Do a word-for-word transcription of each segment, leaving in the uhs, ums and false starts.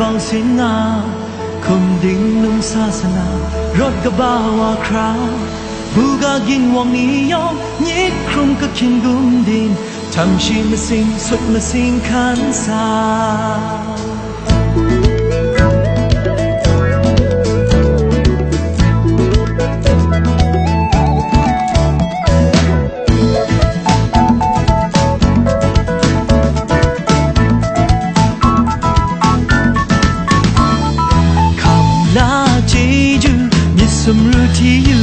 Bang sin nga, hkum ding num sa sana, rawt kaba wa hkra, buga ginwang ni yawng, myit hkrum kahkyin gum din, htam shi masing, sut masing hkan sa. Hkam la chyeju, myit sumru hti yu,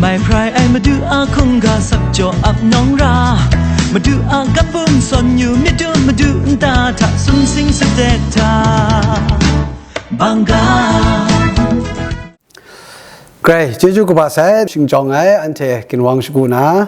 mai hprai ai Madu a hkungga sap jaw ap nawng ra, Madu a gap bum sawn yu, myit dum Madu nta hta sumsing sadet hta, bang ga. Grai, chyeju kaba sai, shingjawng ai anhte ginwang shagu na,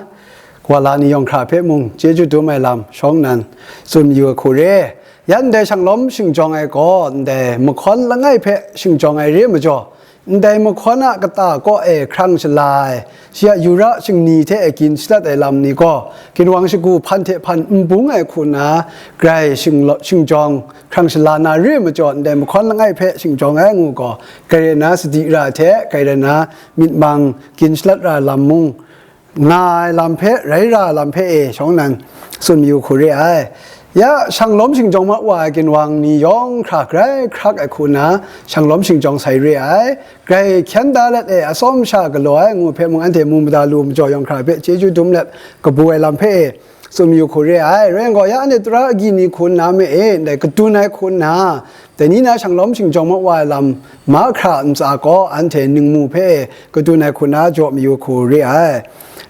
kawa la ni yawng hkra hpe mung chyeju dum ai lam shawng nnan tsun yu ai hku re. Ya ndai shanglawm shingjawng ai gaw, ndai mahkawn langai hpe shingjawng ai re ai majaw, ndai mahkawn a kata kaw e hkrang shala ai, shi a yura shingni hte e gin shalat ai lam ni gaw, ginwang shagu hpan hte hpan n bung ai hku nna, grai shinglaw-, shingjawng hkrang shala na re ai majaw, ndai mahkawn langai hpe shingjawng ai ngu gaw, grai rai na sadi ra hte, grai rai na myit mang gin shalat ra lam mung, nga ai lam hpe, rai ra ai lam hpe e shawng nnan tsun mayu hku re ai. Ya, shanglawm shingjawng ma wa ai ginwang ni yawng hkra grai hkrak ai hku nna, shanglawm shingjawng sai re ai. Grai hkyen da let e atsawm sha galaw ai ngu hpe mung anhte mu mada lu majaw yawng hkra hpe chyeju dum let kabu ai lam hpe e tsun mayu hku re ai. Rai yang gaw, ya anhte tara agyi ni hku nna me e, ndai kadun ai hku nna, dai ni na shanglawm shingjawng ma wa ai lam mahkra ntsa gaw, anhte ningmu hpe e kadun ai hku nna jaw mayu hku re ai.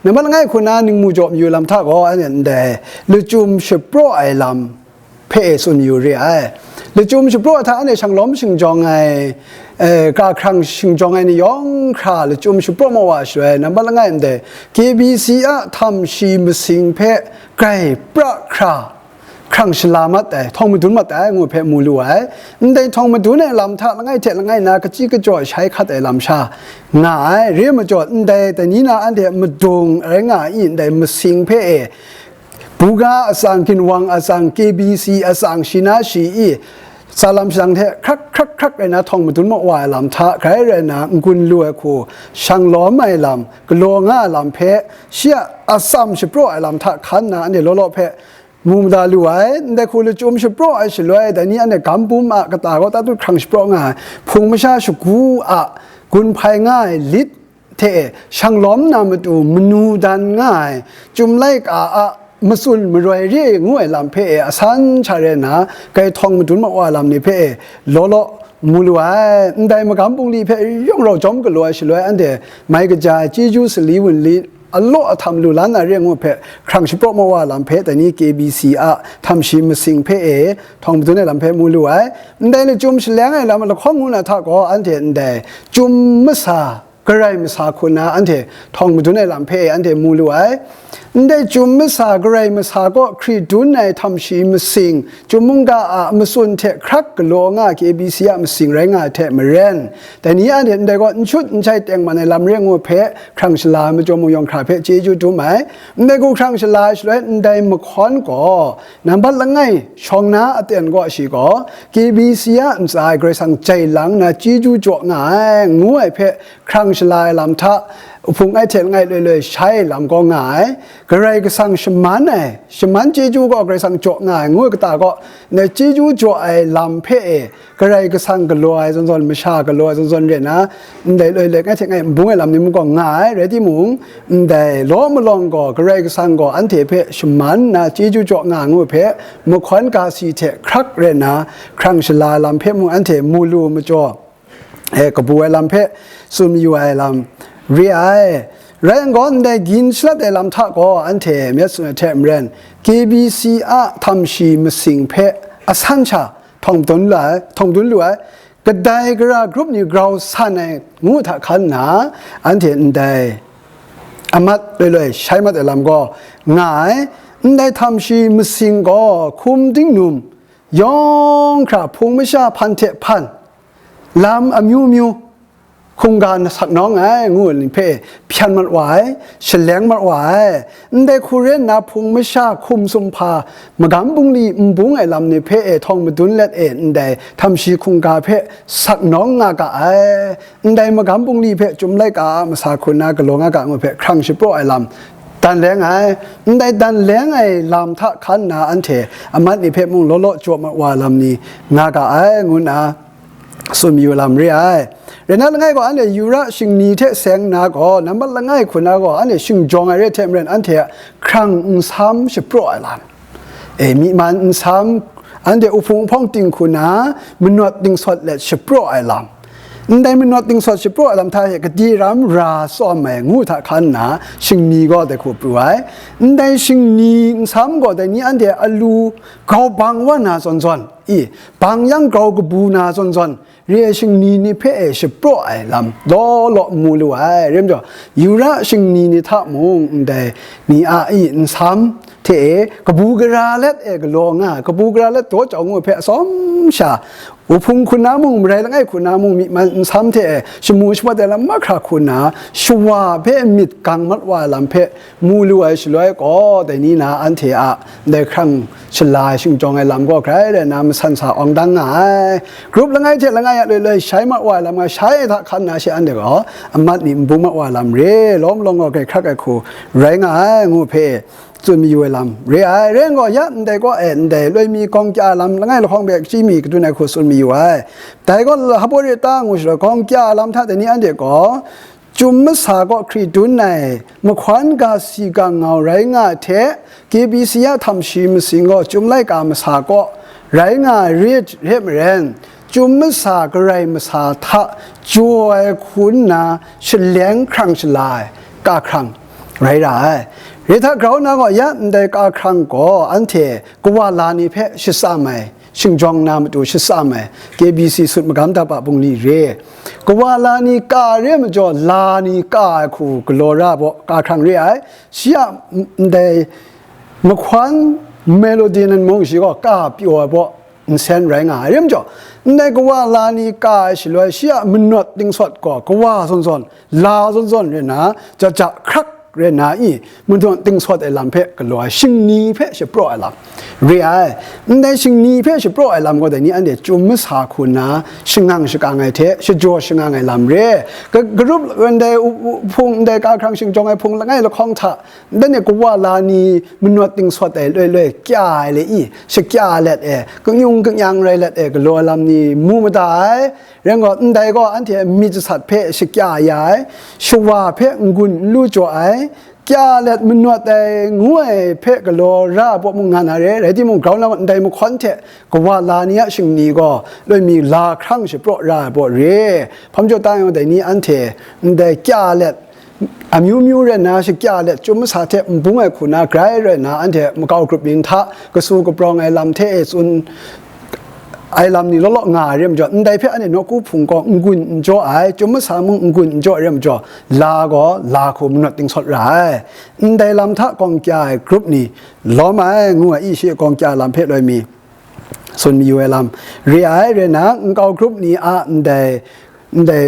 Nambat langai hku nna ningmu jaw mayu lam hta gaw, anhte ndai lachyum shapraw ai lam hpe e tsun mayu re ai. Lachyum shapraw hta anhte shanglawm shingjawng ai, eh, ga hkrang shingjawng ai ni yawng hkra lachyum shapraw ma wa shaloi, nambat langai ndai K B C a htam shi masing hpe grai pra hkra hkrang shala mat ai, htawng madun mat ai ngu hpe mu lu ai. Ndai htawng madun ai lam hta langai hte langai na kachyi kachyaw shai hkat ai lam sha nga ai. Re ai majaw, ndai dai ni na anhte madung rai nga ai, ndai masing hpe e, buga atsang, ginwang atsang, K B C atsang, shi na shi i, tsalam shadang hte hkrak hkrak hkrak rai na htawng madun ma wa ai lam hta, grai rai na n-gun lu ai hku, shanglawm ai lam, galaw nga ai lam hpe, shi a atsam shapraw ai lam hta hkan nna, anhte law law hpe mu mada lu ai. Ndai hku lachyum shapraw ai shaloi, dai ni anhte gam bum a kata gaw tatut hkrang shapraw nga ai, hpung masha shagu a gun hpai nga ai lit hte e shanglawm na matu manu dan nga ai, chyum laika a matsun maroi re ngu ai lam hpe e asan sha rai nna, grai htawng madun ma wa ai lam ni hpe e law law mu lu ai. Ndai magam bungli hpe yawng rau jawm galaw ai shaloi, anhte mai kaja ai chyeju sali wunli alaw ahtam lu la na re ngu hpe hkrang shapraw ma wa ai lam hpe, dai ni K B C a htam shi masing hpe e htawng madun ai lam hpe mu lu ai. Ndai lachyum shaleng ai lam lahkawng ngu na hta gaw, anhte ndai chyum masa, garai masa hku nna anhte htawng madun ai lam hpe anhte mu lu ai. Ndai chyum masa, garai masa gaw hkri dun ai htam shi masing, chyum mungga a matsun hte hkrak galaw nga K B C a masing rai nga ai hte maren, dai ni anhte ndai gaw n shut n shai tengman ai lam re ngu hpe hkrang shala ai majaw mung yawng hkra hpe chyeju dum ai. Ndai hku hkrang shala ai shaloi, ndai mahkawn gaw nambat langai shawng na aten gaw shi gaw, K B C a ntsa e Karai Kasang jai lang nna chyeju jaw nga ai, ngu ai hpe hkrang shala ai lam hta, hpung ai hte langai loi loi shai ai lam gaw nga ai. Karai Kasang shaman ai, shaman chyeju gaw Karai Kasang jaw nga ai, ngu ai kata gaw, ndai chyeju jaw ai lam hpe e, Karai Kasang galaw ai zawn zawn, masha galaw ai zawn zawn rai nna, ndai loi loi ngai hte ngai n bung ai lam ni mung gaw nga ai, rai timung, ndai law malawng gaw, Karai Kasang gaw anhte hpe shaman nna chyeju jaw nga ngu hpe, mahkawn ga si hte hkrak rai nna, hkrang shala ai lam hpe mung anhte mu lu majaw, e, kabu ai lam hpe tsun mayu ai lam re ai. Rai yang gaw, ndai gin shalat ai lam hta gaw anhte myit tsun ai hte maren, K B C a htam shi masing hpe asan sha htawng madun lu ai, htawng madun lu ai, kadai gara grup ni grau san ai ngu hta hkan nna, anhte ndai amat loi loi shai mat ai lam gaw nga ai. Ndai htam shi masing gaw hkum dingnum yawng hkra hpung masha hpan hte hpan, lam amyu myu, hkungga sak nawng ai, ngu ai ni hpe hpyan mat wa ai, shaleng mat wa ai. Ndai hku rai nna, hpung masha, hkum sumhpa, magam bungli n bung ai lam ni hpe e htawng madun let e, ndai htam shi hkungga hpe sak nawng nga ga ai. Ndai magam bungli hpe Chyum laika a masa hku nna galaw nga ga ngu hpe hkrang shapraw ai lam dan leng ai. Ndai dan leng ai lam hta hkan nna anhte amat ni hpe mung law law jaw mat wa lam ni nga ga ai, ngu nna tsun mayu lam re ai. Rai nna, langai gaw anhte Yura shingni hte seng nna gaw, nambat langai hku na gaw anhte shingjawng ai re hte maren, anhte a hkrang nsam shapraw ai lam, e, myi man nsam, anhte uhpung uhpawng ting hku na manawt dingsawt let shapraw ai lam, ndai manawt dingsawt shapraw ai lam hta e gade ram ra tsawm ai ngu hta hkan nna, shingni gaw dai hku pru ai. Ndai shingni nsam gaw dai ni anhte alu grau bang wa na zawn zawn, i, bang yang grau kabu na zawn zawn, re ai shingni ni hpe e shapraw ai lam law law mu lu ai. Rai majaw, Yura shingni ni hta mung ndai ni a i nsam hte e kabu gara let e galaw nga, kabu gara let daw jau ngu hpe atsawm sha, uhpung hku na mung, marai langai hku na mung, myi man nsam hte e shamu shamat ai lam mahkra hku na, shawa hpe myit gang mat wa ai lam hpe mu lu ai shaloi gaw, dai ni na anhte a ndai hkrang shala ai shingjawng ai lam gaw grai rai nna masan sa awng dang nga ai. Grup langai hte langai a loi loi shai mat wa ai lam nga, shai ai hta hkan na she anhte gaw amat ni n bung mat wa ai lam re, lawm lawng gaw grai hkrak ai hku rai nga ai, ngu hpe tsun mayu ai lam re ai. Rai nna gaw, ya ndai kaw e ndai loi mi gawng kya ai lam langai lahkawng hpe chyoi mi kadun ai hku tsun mayu ai. Dai gaw, Lahaporita ngu shaloi gawng kya ai lam hta dai ni anhte gaw, Chyum masa kaw hkri dun ai mahkawn ga si ga ngau rai nga ai hte, K B C a htam shi masing gaw Chyum laika masa kaw rai nga ai re hte maren, Chyum masa garai masa hta jaw ai hku nna shaleng hkrang shala ai kahkrang rai ra ai. Re hta grau nna gaw, ya ndai kahkrang gaw anhte kawa la ni hpe shatsam ai, shingjawng na matu shatsam ai, K B C sut magam dap a bungli re. Kawa la ni ka ai re majaw, la ni ka ai hku galaw ra ai baw kahkrang re ai. Shi a ndai mahkawn melody nan mung shi gaw ka pyaw ai baw nsen rai nga ai. Rai majaw, ndai kawa la ni ka ai shaloi, shi a manawt dingsawt gaw kawa zawn zawn, la zawn zawn rai nna, ja ja hkrak rai nna i, manawt dingsawt ai lam hpe galaw ai, shingni hpe shapraw ai lam re ai. Ndai shingni hpe shapraw ai lam gaw, dai ni anhte Chyum masa hku nna shangang shakang ai hte shajaw shangang ai lam re. Ka-, karup ndai u-, u-, hpung, ndai kahkrang shingjawng ai hpung langai lahkawng hta, ndai ni kawa la ni manawt dingsawt ai loi loi kya ai le i, shakya let e, kanyung kanyang rai let e galaw ai lam ni mu mada ai. Rai nna gaw, ndai gaw anhte myit jasat hpe shakya ya ai, shawa hpe n-gun n lu jaw ai, kya let manawt ai ngu ai hpe galaw ra ai baw mung nga na re, rai timung, grau nna ndai mahkawn hte kawa la ni a shingni gaw loi mi la hkrang shapraw ra ai baw re. Hpa majaw ta yang, dai ni anhte ndai kya let, amyu myu rai nna shakya let, Chyum masa hte n bung ai hku na grai rai nna, anhte makau grup yin hta kasu kaprawng ai lam hte e tsun ai lam ni law law nga ai re majaw, ndai hpe anhte nawku hpung gaw n-gun n jaw ai, Chyum masa mung n-gun n jaw ai re majaw, la gaw la hku manawt dingsawt ra ai. Ndai lam hta gawng kya ai grup ni lawm ai, ngu ai, i shi gawng kya lam hpe loi mi tsun mayu ai lam re ai. Rai nna, nkau grup ni a ndai, ndai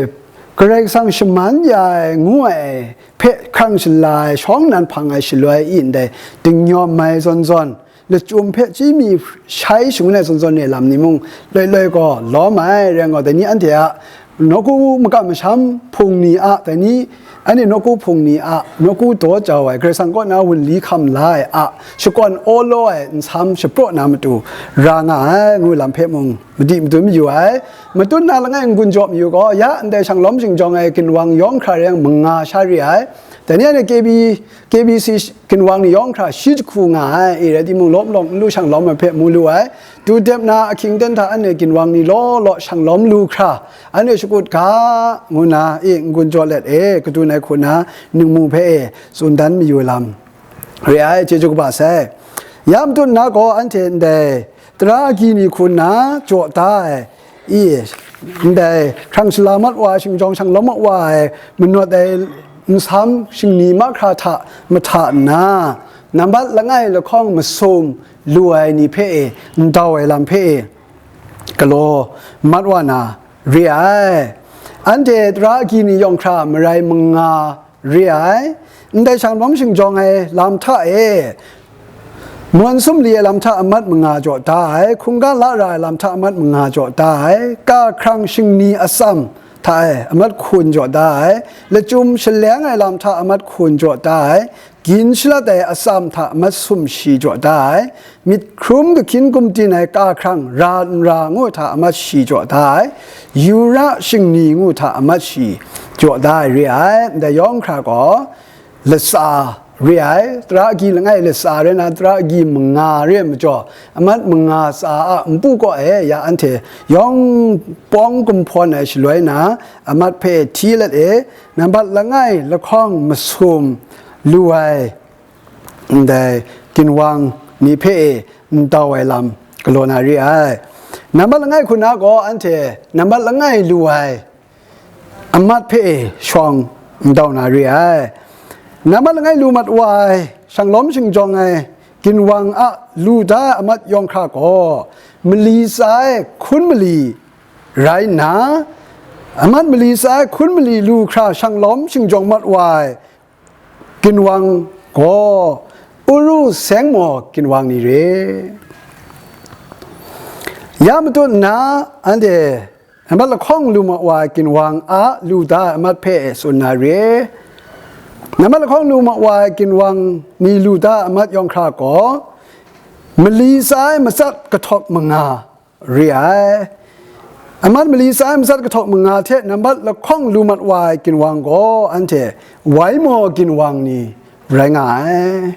Karai Kasang shaman ya ai ngu ai hpe hkrang shala ai shawng nan hpang ai shaloi i, ndai dingnyawm ai zawn zawn, lachyum hpe chyoi mi shai shangun ai zawn zawn re lam ni mung loi loi gaw lawm ai. Rai nna gaw, dai ni anhte a nawku makam masham hpung ni a, dai ni, anhte nawku hpung ni a nawku daw jau ai, Karai Kasang kaw na wunli hkam la ai a shakawn awlaw ai nsam shapraw na matu ra nga ai, ngu lam hpe mung madi madun mayu ai. Matut na langai n-gun jaw mayu gaw, ya ndai shanglawm shingjawng ai ginwang yawng hkra rai yang, manga sha re ai. Dai ni anhte K B, K B C ginwang ni yawng hkra shi jahku nga ai, i rai timung, lawm lawng n lu shanglawm ai hpe mu lu ai. Dudep na ahkying ten hta anhte ginwang ni law law shanglawm lu hkra, anhte shakut ga, ngu nna, i, n-gun jaw let e, kadun ai hku na ningmu hpe e tsun dan mayu lam re ai, chyeju kaba sai. Ya matut na gaw, anhte ndai tara agyi ni hku nna jaw da ai, i, ndai hkrang shala mat wa ai, shingjawng shanglawm mat wa ai, manawt ai nsam shingni mahkra hta mahta nna, nambat langai lahkawng masum lu ai ni hpe e, ndau ai lam hpe e, galaw mat wa na re ai. Anhte tara agyi ni yawng hkra marai manga re ai. Ndai shanglawm shingjawng ai lam hta e, mawn sumli ai lam hta amat manga jaw da ai, hkungga la ra ai lam hta amat manga jaw da ai, ka hkrang shingni atsam hta e amat hkun jaw da ai, lachyum shaleng ai lam hta amat hkun jaw da ai, gin shalat ai atsam hta amat sum shi jaw da ai, myit hkrum kahkyin gumtin ai ka hkrang ra n ra ngu hta amat shi jaw da ai, yura shingni ngu hta amat shi jaw da ai re ai. Ndai yawng hkra gaw latsa re ai, tara agyi langai latsa rai na, tara agyi manga re ai majaw, amat manga tsa a npu kaw e ya anhte yawng pawng gumhpawn ai shaloi na, amat hpe hti let e, nambat langai lahkawng masum lu ai ndai ginwang ni hpe e ndau ai lam galaw na re ai. Nambat langai hku na gaw anhte nambat langai lu ai amat hpe e shawng ndau na re ai. Nambat langai lu mat wa ai shanglawm shingjawng ai ginwang a lu da ai amat yawng hkra gaw, mali tsa ai hkun mali rai nna, amat mali tsa ai hkun mali lu hkra shanglawm shingjawng mat wa ai ginwang gaw, Uru seng maw ginwang ni re. Ya matut nna, anhte nambat lahkawng lu mat wa ai ginwang a lu da ai amat hpe e tsun na re. Nambat lahkawng lu mat wa ai ginwang ni lu da ai amat yawng hkra gaw, mali tsa ai matsat kahtawk manga re ai. Amat mali tsa ai matsat kahtawk manga hte nambat lahkawng lu mat wa ai ginwang gaw, anhte wai maw ginwang ni rai nga ai.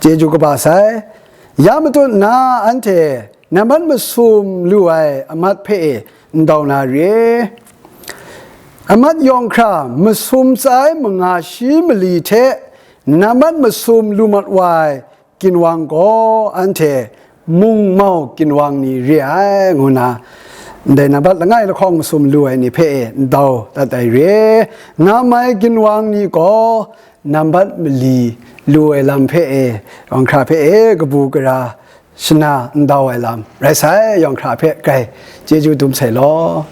Chyeju kaba sai. Ya matut nna, anhte nambat masum lu ai amat hpe e ndau na re. Amat yawng hkra masum tsa ai manga shi mali hte nambat masum lu mat wa ai ginwang gaw, anhte mungmau ginwang ni re ai, ngu na, ndai nambat langai lahkawng masum lu ai ni hpe e ndau dat ai re. Nga mai ginwang ni gaw nambat mali lu ai lam hpe e, yawng hkra hpe e kabu gara shana ndau ai lam rai sai, yawng hkra hpe grai chyeju dum sai law.